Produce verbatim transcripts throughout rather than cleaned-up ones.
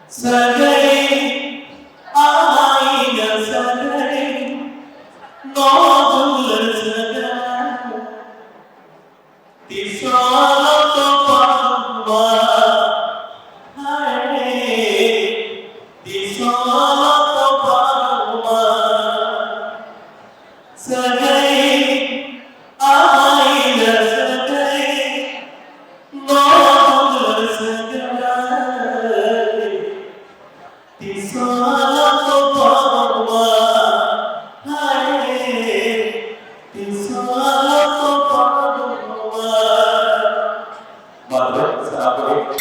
ᱥᱟᱹᱜᱟᱹᱭ, ᱟᱢᱟᱭ ᱥᱟᱹᱜᱟᱹᱭ, ᱱᱚᱣᱟ ᱫᱩᱞᱟᱹᱲ ᱥᱟᱹᱜᱟᱹᱭ᱾ ᱛᱤᱥ ᱦᱚᱸ ᱟᱞᱚ ᱛᱚᱯᱟᱜ ᱢᱟ, ᱦᱟᱭ, ᱛᱤᱥ ᱦᱚᱸ ᱟᱞᱚ ᱛᱚᱯᱟᱜ ᱢᱟ᱾ ᱥᱟᱹᱜᱟᱹᱭ, ᱟᱢᱟᱭ ᱥᱟᱹᱜᱟᱹᱭ, ᱱᱚᱣᱟ ᱫᱩᱞᱟᱹᱲ ᱥᱟᱹᱜᱟᱹᱭ᱾ ᱛᱤᱥ ᱦᱚᱸ ᱟᱞᱚ ᱛᱚᱯᱟᱜ ᱢᱟ, ᱦᱟᱭ, ᱛᱤᱥ ᱦᱚᱸ ᱟᱞᱚ ᱛᱚᱯᱟᱜ ᱢᱟ᱾ ᱢᱟ ᱛᱚᱵᱮ, ᱥᱟᱱᱟᱢ ᱠᱚᱜᱮ᱾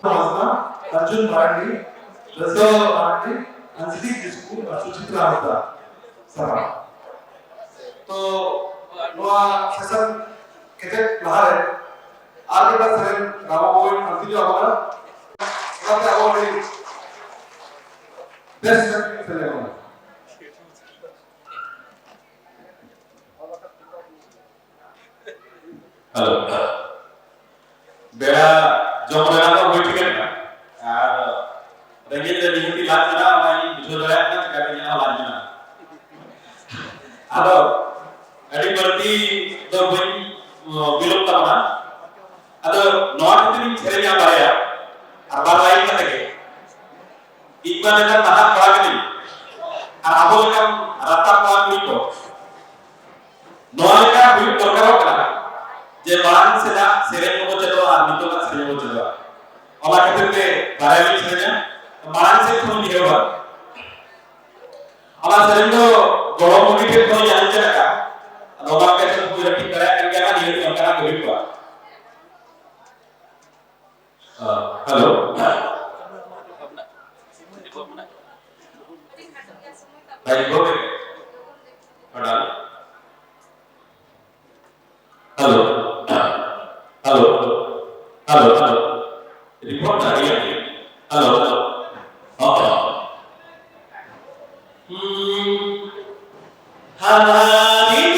ᱦᱟᱸᱥᱫᱟ, ᱚᱨᱡᱩᱱ ᱢᱟᱨᱟᱱᱰᱤ, ᱨᱟᱹᱥᱠᱟᱹ ᱢᱟᱨᱟᱱᱰᱤ, ᱟᱧᱡᱞᱤ ᱠᱤᱥᱠᱩ ᱟᱨ ᱥᱩᱪᱤᱛᱨᱟ ᱦᱟᱸᱥᱫᱟ᱾ ᱥᱟᱨᱦᱟᱣ᱾ ᱛᱚ, ᱱᱚᱣᱟ ᱥᱮᱥᱚᱱ ᱠᱮᱪᱮᱫ ᱞᱟᱦᱟᱨᱮ ᱟᱨ ᱢᱤᱫᱴᱟᱝ ᱥᱮᱨᱮᱧ ᱜᱟᱵᱚᱱ ᱵᱚᱱ continue ᱟᱵᱚᱱᱟ᱾ ᱚᱱᱟᱛᱮ ᱟᱵᱚ ᱟᱹᱰᱤ ᱵᱮᱥ ᱥᱮᱨᱮᱧ ᱥᱮᱨᱮᱧ ᱟᱵᱚᱱᱟ᱾ ᱦᱮᱞᱳ᱾ ᱵᱮᱲᱟ ᱡᱚᱢ ᱨᱮᱱᱟᱜ ᱫᱚ ᱦᱩᱭ ᱴᱷᱤᱠ ᱠᱟᱱᱟ᱾ ᱟᱨ ᱨᱮᱸᱜᱮᱡ ᱨᱮ ᱱᱤᱦᱟᱹᱛᱤ ᱞᱟᱡ ᱢᱮᱱᱟᱜᱼᱟ, ᱚᱱᱟ ᱤᱧ ᱵᱩᱡᱷᱟᱹᱣ ᱫᱟᱲᱮᱭᱟᱜ ᱠᱟᱱᱟ, ᱪᱤᱠᱟᱹᱛᱮ ᱤᱧᱟᱹᱜ ᱦᱚᱸ ᱞᱟᱡ ᱢᱮᱱᱟᱜᱼᱟ᱾ ᱟᱫᱚ ᱟᱹᱰᱤ ᱵᱟᱹᱲᱛᱤ ᱫᱚ ᱵᱟᱹᱧ, ᱚ, ᱵᱤᱞᱚᱢ ᱛᱟᱵᱚᱱᱟ᱾ ᱟᱫᱚ ᱱᱚᱣᱟ ᱠᱷᱟᱹᱛᱤᱨ ᱤᱧ ᱥᱮᱨᱮᱧᱟ ᱵᱟᱨᱭᱟ, ᱟᱨ ᱵᱟᱨ ᱞᱟᱭᱤᱱ ᱠᱟᱛᱮ ᱜᱮ᱾ ᱤᱧ ᱢᱟ ᱱᱮᱛᱟᱨ ᱱᱟᱦᱟᱜ ᱠᱚᱲᱟ ᱠᱟᱹᱱᱟᱹᱧ, ᱟᱨ ᱟᱵᱚ ᱞᱮᱠᱟᱱ ᱨᱟᱛᱟ ᱠᱚᱲᱟ ᱠᱩᱲᱤ ᱠᱚ ᱱᱚᱣᱟ ᱞᱮᱠᱟ ᱦᱩᱭᱩᱜ ᱫᱚᱨᱠᱟᱨᱚᱜ ᱠᱟᱱᱟ ᱡᱮ ᱢᱟᱲᱟᱝ ᱥᱮᱫᱟᱜ ᱥᱮᱨᱮᱧ ᱦᱚᱸᱵᱚ ᱪᱮᱫᱚᱜᱼᱟ ᱟᱨ ᱱᱤᱛᱚᱜᱟᱜ ᱥᱮᱨᱮᱧ ᱦᱚᱸᱵᱚ ᱪᱮᱫᱚᱜᱼᱟ᱾ ᱚᱱᱟ ᱠᱷᱟᱹᱛᱤᱨ ᱛᱮ ᱵᱟᱨᱭᱟ ᱞᱤᱧ ᱥᱮᱨᱮᱧᱟ, ᱢᱟᱲᱟᱝ ᱥᱮᱫ ᱠᱷᱚᱱ ᱤᱧ ᱮᱦᱚᱵᱟ᱾ ᱚᱱᱟ ᱥᱮᱨᱮᱧ ᱫᱚ ᱜᱚᱲᱚᱢ ᱵᱩᱰᱷᱤ ᱴᱷᱮᱱ ᱠᱷᱚᱱ ᱡᱟᱦᱟᱸᱧ ᱪᱮᱫ ᱟᱠᱟᱫ, ᱟᱫᱚ ᱚᱱᱟ ᱟᱯᱮ ᱴᱷᱮᱱ ᱠᱷᱚᱱ ᱴᱷᱤᱠ ᱫᱟᱲᱮᱭᱟᱜ ᱠᱟᱱ ᱜᱮᱭᱟ, ᱱᱤᱭᱟᱹ ᱚᱱᱠᱟᱱᱟᱜ ᱜᱮ ᱦᱩᱭ ᱠᱚᱜᱼᱟ᱾ Hello. Hello. Hello. Hello. Hello. Hello. Hello. Hello. Hello. Hello. Hello. Hello. Hello. Hello.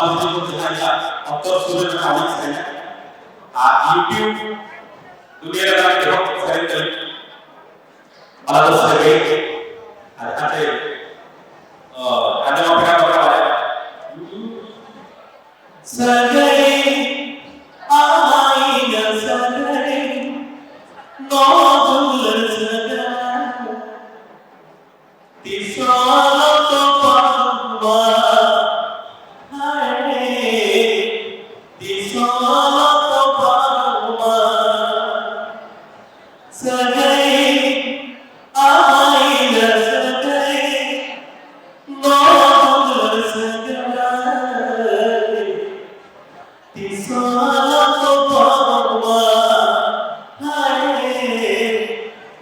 ᱡᱟᱦᱟᱸ ᱨᱮᱭᱟᱜ ᱚᱛᱚᱨ ᱥᱩᱨ ᱨᱮ ᱢᱮᱱᱟᱜᱼᱟ, ᱚᱱᱟ ᱥᱮᱨᱮᱧ᱾ ᱟᱨ YouTube ᱫᱩᱱᱤᱭᱟᱹ ᱨᱮᱱᱟᱜ ᱮᱦᱚᱵ ᱥᱮᱨᱮᱧ ᱠᱟᱱᱟ᱾ ᱚᱱᱟ ᱫᱚ ᱥᱟᱹᱜᱟᱹᱭ᱾ ᱟᱨ ᱡᱟᱦᱟᱸ ᱛᱮ, ᱚ, ᱟᱸᱡᱚᱢ ᱟᱯᱮ ᱠᱟᱱ ᱵᱟᱲᱟ ᱵᱟᱲᱟᱭᱟ᱾ ᱥᱟᱹᱜᱟᱹᱭ, ᱟᱢᱟᱜ ᱤᱧᱟᱹᱜ ᱥᱟᱹᱜᱟᱹᱭ, ᱱᱚᱣᱟ ᱫᱩᱞᱟᱹᱲ ᱥᱟᱹᱜᱟᱹᱭ᱾ ᱛᱤᱥ ᱦᱚᱸ ᱟᱞᱚ ᱛᱚᱯᱟᱜᱚᱜ ᱢᱟ, ᱦᱟᱭ ᱨᱮ, ᱛᱤᱥ ᱦᱚᱸ ᱟᱞᱚ ᱛᱚᱯᱟᱜᱚᱜ ᱢᱟ᱾ ᱥᱟᱹᱜᱟᱹᱭ, ᱟᱢᱟᱜ ᱤᱧᱟᱹᱜ ᱥᱟᱹᱜᱟᱹᱭ, ᱱᱚᱣᱟ ᱫᱩᱞᱟᱹᱲ ᱥᱟᱹᱜᱟᱹᱭ᱾ ᱛᱤᱥ ᱦᱚᱸ ᱟᱞᱚ ᱛᱚᱯᱟᱜᱚᱜ ᱢᱟ, ᱦᱟᱭ ᱨᱮ,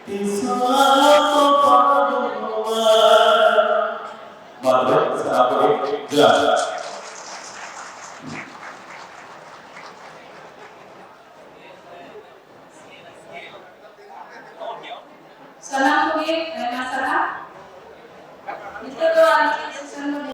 ᱛᱤᱥ ᱦᱚᱸ ᱟᱞᱚ ᱛᱚᱯᱟᱜᱚᱜ ᱢᱟ᱾ ᱢᱟ ᱛᱚᱵᱮ, ᱥᱟᱱᱟᱢ ᱠᱚᱜᱮ ᱡᱚᱦᱟᱨ᱾ ᱥᱟᱱᱟᱢ ᱠᱚᱜᱮ